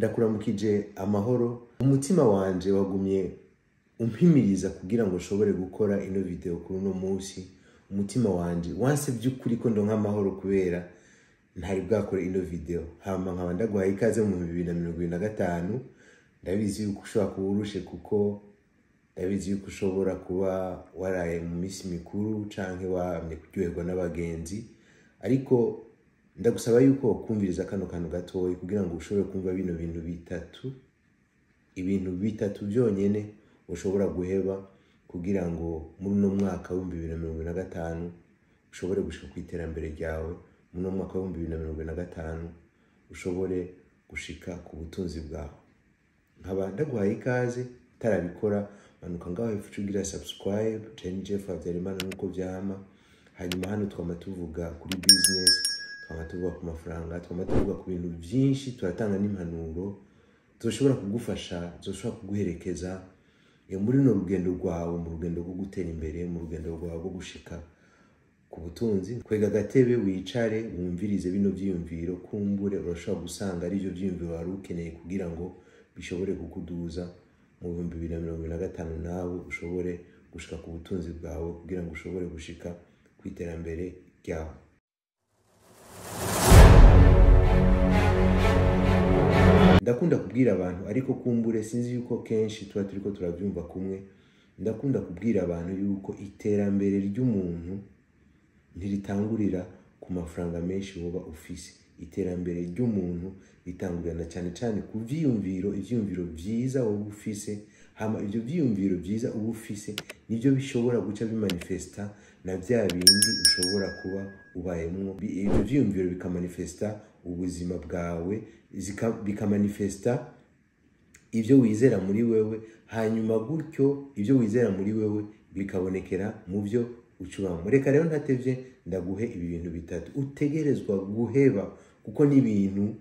Ndakuramukije amahoro. Umutima wanje wagumye umpimiriza kugira ngo ushobore gukora ino video kuri uno munsi. Umutima wanje wanse by'ukuri ko ndonka amahoro kubera ntari bwakore ino video. Hama nkaba ndaguhaye ikaze mu 2025. Ndabizi yuko ushobora kuba urushe, kuko ndabizi yuko ushobora kuba waraye mu minsi mikuru canke wamye kuryoherwa n'abagenzi, ariko ndagusaba yuko ukumviriza kano kantu gatoyi kugira ngo ushobore kumva bino bintu bitatu, ibintu bitatu byonyene ushobora guheba kugira ngo muri uno mwaka wa 2025 ushobore gushika ku iterambere ryawe, muri uno mwaka wa 2025 ushobore gushika ku butunzi bwawe. Nkaba ndaguhaye ikaze, utarabikora manuka ngaho hepfo ugira subscribe, Jane Jeff Habyarimana nkuko vyama. Hanyuma hano twama tuvuga kuri business, twama tuvuga ku mafaranga, twama tuvuga ku bintu byinshi, turatanga n'impanuro zoshobora kugufasha, zoshobora kuguherekeza muri runo rugendo rwawe, mu rugendo rwo gutera imbere, mu rugendo rwawe rwo gushika ku butunzi. Kwega agatebe wicare wumvirize bino vyiyumviro, kumbure urashobora gusanga ari byo vyiyumviro wari ukeneye kugira ngo bishobore kukuduza mu 2025, nawe ushobore gushika ku butunzi bwawe, kugira ngo ushobore gushika ku iterambere ryawe. Ndakunda kubwira abantu, ariko kumbure sinzi yuko kenshi tuba turiko turavyumva kumwe. Ndakunda kubwira abantu yuko iterambere ry'umuntu ntiritangurira ku mafaranga menshi woba ufise. Iterambere ry'umuntu ritangurira na cyane cyane ku vyiyumviro, ivyiyumviro vyiza woba ufise. Hama ivyo vyiyumviro vyiza uba ufise nivyo bishobora guca bimanifesta na vya bindi ushobora kuba ubayemwo. Ivyo vyiyumviro bikamanifesta ubuzima bwawe, bikamanifesta ivyo wizera muri wewe. Hanyuma gutyo ivyo wizera muri wewe bikabonekera mu byo ucubamo. Reka rero ntatevye ndaguhe ibi bintu bitatu utegerezwa guheba, kuko ni ibintu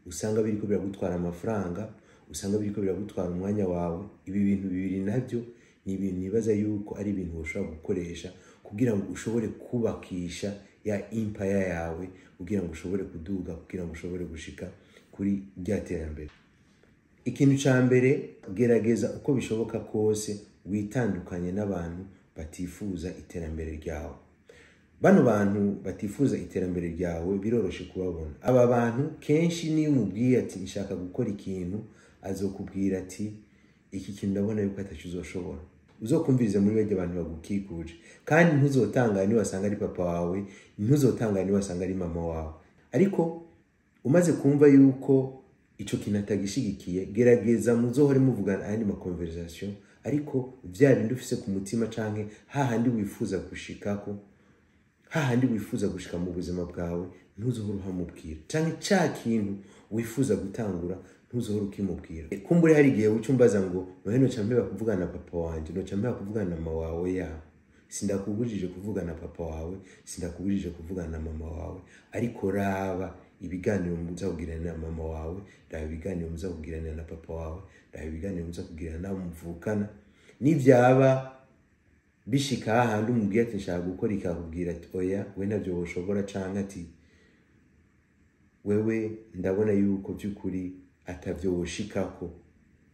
usanga biriko biragutwara amafaranga, usanga biriko biragutwara umwanya wawe. Ibi bintu bibiri navyo ni ibintu nibaza yuko ari ibintu ushobora gukoresha kugira ngo ushobore kubakisha ya empire yawe, kugira ngo ushobore kuduga, kugira ngo ushobore gushika kuri rya terambere. Ikintu ca mbere, gerageza uko bishoboka kose witandukanye n'abantu batifuza iterambere ryawe. Bano bantu batifuza iterambere ryawe biroroshe kubabona. Aba bantu kenshi niyo umubwiye ati nshaka gukora ikintu, azokubwira ati iki kintu ndabona yuko ataco uzoshobora. Uzokumviriza muri barya bantu bagukikuje, kandi ntuzotangara niwasanga ari papa wawe, ntuzotangara niwasanga ari mama wawe. Ariko umaze kumva yuko ico kintu atagishigikiye, gerageza muzohore muvugana ayandi ma conversation, ariko vya bindi ufise ku mutima canke hahandi wifuza gushikako, hahandi wifuza gushika mu buzima bwawe, ntuzohore uhamubwira, canke ca kintu wifuza gutangura ntuzohore ukimubwira. Kumbure hari igihe uca umbaza ngo nohe noca mpeba kuvugana na papa wanje, noca mpeba kuvugana na mama wawe. Ya, sindakubujije kuvugana na papa wawe, sindakubujije kuvugana na mama wawe, ariko raba ibiganiro muza kugirana na mama wawe, raba ibiganiro muza kugirana na papa wawe, raba ibiganiro muza kugirana n'abo muvukana. Nivyaba bishika hahandi umubwiye ati nshaka gukora iki, akakubwira ati oya we ntavyo woshobora, canke ati wewe ndabona yuko vy'ukuri atavyo woshikako,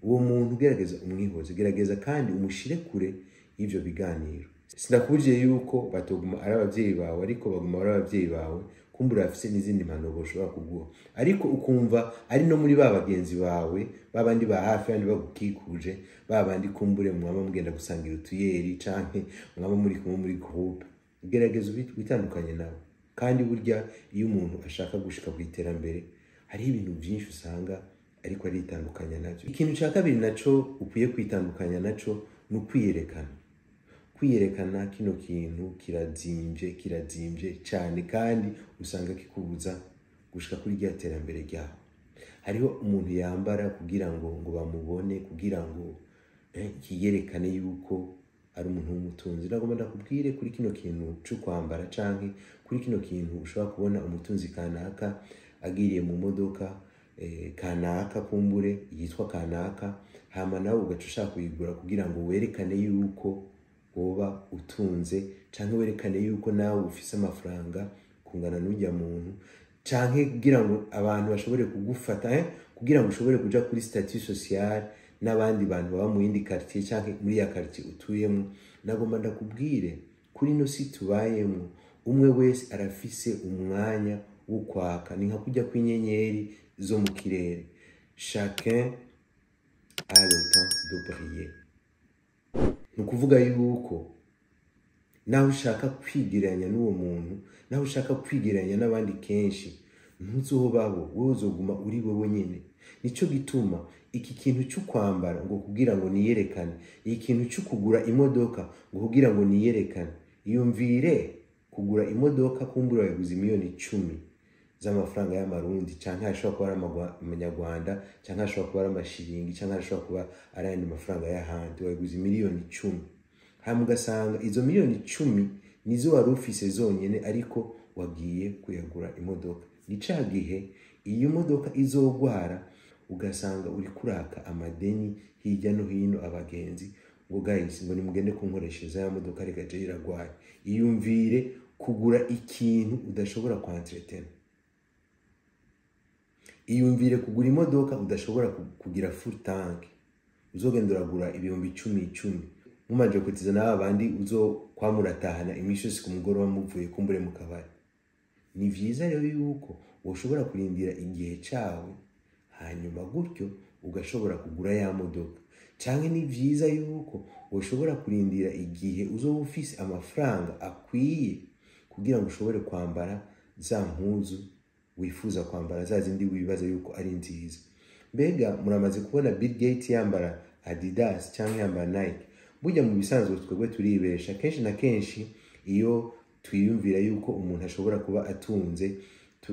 uwo muntu gerageza umwihoze, gerageza kandi umushire kure y'ivyo biganiro. Sindakubujije yuko batoguma ari abavyeyi bawe, ariko baguma ari abavyeyi bawe, kumbura bafise n'izindi mpanuro boshobora kuguha, ariko ukumva ari no muri ba bagenzi bawe, babandi ba hafi, abandi bagukikuje, babandi kumbure mwaba mugenda gusangira utuyeri canke mwaba muri kumwe muri groupe, gerageza witandukanye nabo. Kandi burya iyo umuntu ashaka gushika ku iterambere hariho ibintu byinshi usanga ariko aritandukanya navyo. Ikintu ca kabiri naco ukwiye kwitandukanya naco ni ukwiyerekana. Kwiyerekana kino kintu kirazimvye, kirazimvye cane, kandi usanga kikubuza gushika kuri rya terambere ryawe. Hariho umuntu yambara kugira ngo bamubone, kugira ngo yiyerekane yuko ari umuntu w'umutunzi. Ndagomba ndakubwire kuri kino kintu co kwambara, canke kuri kino kintu ushobora kubona umutunzi kanaka agiriye mu modoka kanaka, kumbure yitwa kanaka, hama nawe ugaca ushaka kuyigura kugira ngo werekane yuko woba utunze, canke werekane yuko nawe ufise amafaranga kungana n'urya muntu, canke kugira ngo abantu bashobore kugufata, kugira ngo ushobore kuja kuri statut social n'abandi bantu baba mu yindi quartier canke muri ya quartier utuyemo. Nagomba ndakubwire, kuri ino si tubayemo, umwe wese arafise umwanya wo kwaka. Ni nka kurya kw'inyenyeri zo mu kirere, chacun a le temps de briller. Ni ukuvuga yuko naho ushaka kwigereranya n'uwo muntu, naho ushaka kwigereranya n'abandi kenshi, ntuzobaho. Wowe uzoguma uri wowe nyine. Nico gituma iki kintu cyo kwambara ngo kugira ngo niyerekane, iki kintu cyo kugura imodoka ngo kugira ngo niyerekane, iyumvire kugura imodoka, kumbura waguze miliyoni 10 z'amafaranga y'amarundi, canke ashobora kuba ari amanyarwanda, canke ashobora kuba ari amashiringi, canke ashobora kuba ari ayandi mafaranga y'ahandi, waguze miliyoni 10, hanyuma ugasanga izo miliyoni 10 nizo wari ufise zonyene, ariko wagiye kuyagura imodoka. Ni ca gihe iyo modoka izogwara, ugasanga uri kuraka amadeni hirya no hino, abagenzi ngo: "Guys," ngo: "nimugende kunkoreshereza ya modoka, reka je iragwaye." Iyumvire kugura ikintu udashobora kwentretena. Iyumvire kugura imodoka udashobora kugira full tank, uzogenda uragura 10,000 icumi, mumanje kutiza n'aba bandi uzo kwamuratahana iminsi yose ku mugoroba muvuye kumbure mu kabari. Ni vyiza rero yuko woshobora kurindira igihe cawe, hanyuma gutyo ugashobora kugura ya modoka, canke ni vyiza yuko woshobora kurindira igihe uzoba ufise amafaranga akwiye kugira ngo ushobore kwambara za mpuzu wifuza kwambara, za zindi wibaza yuko ari nziza. Mbega muramaze kubona Bill Gates yambara Adidas cyangwa yambara Nike? Burya mu bisanzwe twebwe turibesha kenshi na kenshi iyo twiyumvira yuko umuntu ashobora kuba atunze.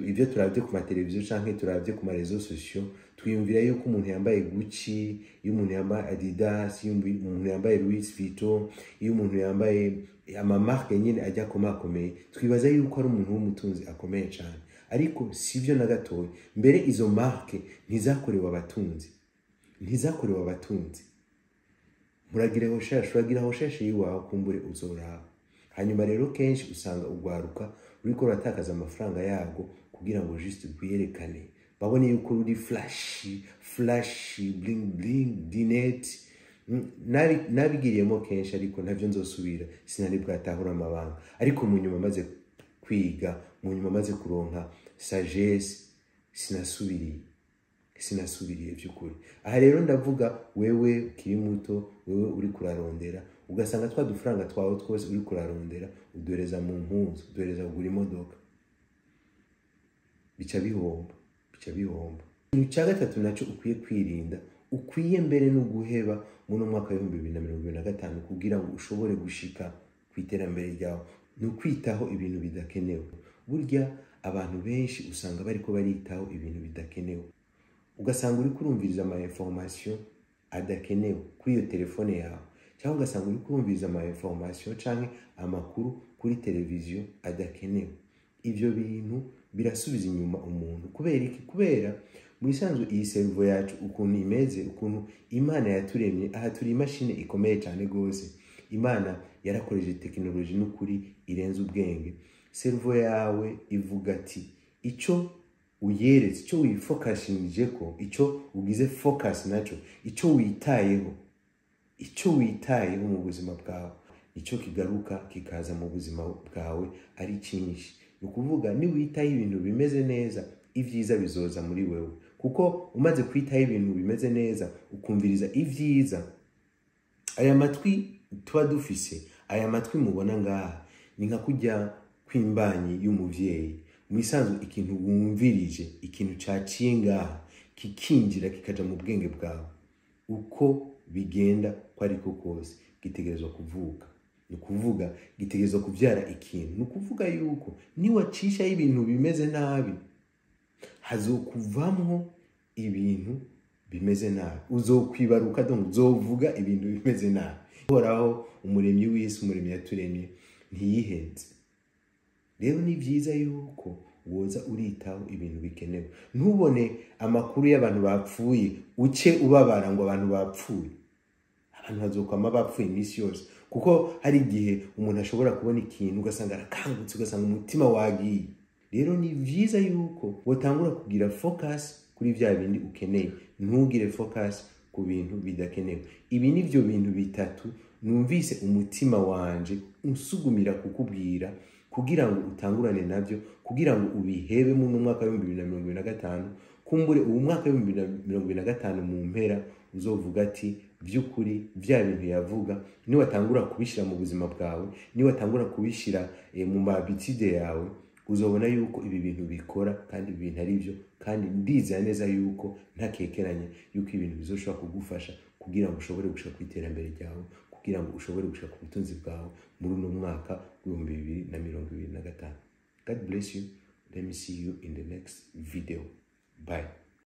Ibyo turavye ku mateleviziyo canke turavye ku ma réseaux sociaux, twiyumvira yuko umuntu yambaye Gucci, iyo umuntu yambaye Adidas, iyo umuntu yambaye Louis Vuitton, iyo umuntu yambaye ama marques nyine ajya akomakomeye, twibaza yuko ari umuntu w'umutunzi akomeye cyane. Ariko sivyo na gatoya. Mbere izo marques ntizakorewe abatunzi, ntizakorewe abatunzi. Muragira recherche, uragira recherche yiwawe, kumbure uzoraba. Hanyuma rero kenshi usanga ugwaruka ruriko ruratakaza amafaranga yarwo kugira ngo juste rwiyerekane, babone yuko ruri flashy, flashy, bling bling, dinette. Nabigiriyemo kenshi, ariko ntabyo nzosubira. Sinari bwatahura amabanga, ariko mu nyuma maze kwiga, mu nyuma maze kuronka sagesse, sinasubiriye, sinasubiriye by'ukuri. Aha rero ndavuga wewe ukiri muto, wewe uri kurarondera, ugasanga twa dufaranga twawe twose uri kurarondera udoreza mu mpuzu, udoreza kugura imodoka, bica bihomba, bica bihomba. Ikintu cya gatatu nacyo ukwiye kwirinda, ukwiye mbere no guheba muri uno mwaka wa 2025 kugira ngo ushobore gushika ku iterambere ryawe, ni ukwitaho ibintu bidakenewe. Burya abantu benshi usanga bariko baritaho ibintu bidakenewe, ugasanga uri kurumviriza ama information adakenewe kuri iyo telefone yawe, cyangwa ugasanga uri kurumviriza ama information canke amakuru kuri televiziyo adakenewe. Ivyo bintu birasubiza inyuma umuntu. Kubera iki? Kubera mu isanzwe iyi cerveau yacu ukuntu imeze, ukuntu Imana yaturemye, aha turi imashini ikomeye cyane rwose. Imana yarakoresheje tekinoloji n'ukuri irenze ubwenge. Cerveau yawe ivuga ati icyo uyeretse, icyo wifokashije ko, icyo ugize focus nacyo, icyo witayeho, icyo witayeho mu buzima bwawe, nicyo kigaruka kikaza mu buzima bwawe ari cyinshi. Ni ukuvuga, niwitaho ibintu bimeze neza, ibyiza bizoza muri wewe, kuko umaze kwitaho ibintu bimeze neza, ukumviriza ibyiza, aya matwi tuba dufise, aya matwi mubona ngaha, ni nka kujya kw'imbanyi y'umuvyeyi. Mu isanzwe ikintu wumvirije, ikintu caciye ngaha kikinjira, kikaja mu bwenge bwawe, uko bigenda ko ariko kose gitegerezwa kuvuka, ni ukuvuga gitegerezwa kubyara ikintu. Ni ukuvuga yuko niwacishaho ibintu bimeze nabi, hazokuvamwo ibintu bimeze nabi, uzokwibaruka, donc uzovuga ibintu bimeze nabi. Uhoraho, umuremyi w'isi, umuremyi yaturemye, ntiyihenze. Rero ni byiza yuko woza uritaho ibintu bikenewe. Ntubone amakuru y'abantu bapfuye uce ubabara ngo abantu bapfuye. Abantu bazokwama bapfuye iminsi yose, kuko hari igihe umuntu ashobora kubona ikintu ugasanga arakangutse, ugasanga umutima wagiye. Rero ni byiza yuko wotangura kugira focus. kuri vya bindi ukeneye, ntugire focus ku bintu bidakenewe. Ibi ni byo bintu bitatu numvise umutima wanje unsugumira kukubwira kugira ngo utangurane nabyo, kugira ngo ubihebe mu mwaka wa 2025. Kumbure ubu mwaka wa 2025 mu mpera uzovuga ati: "By'ukuri bya bintu yavuga." Niwatangura kubishyira mu buzima bwawe, niwatangura kubishyira mu ma habitudes yawe, uzobona yuko ibi bintu bikora kandi ibi bintu ari byo. Kandi ndizera neza yuko ntakekeranye yuko ibintu bizoshobora kugufasha kugira ngo ushobore gushika ku iterambere ryawe, kugira ngo ushobore gushika ku butunzi bwawe muri uno mwaka wa 2025. God bless you. Let me see you in the next video. Bye.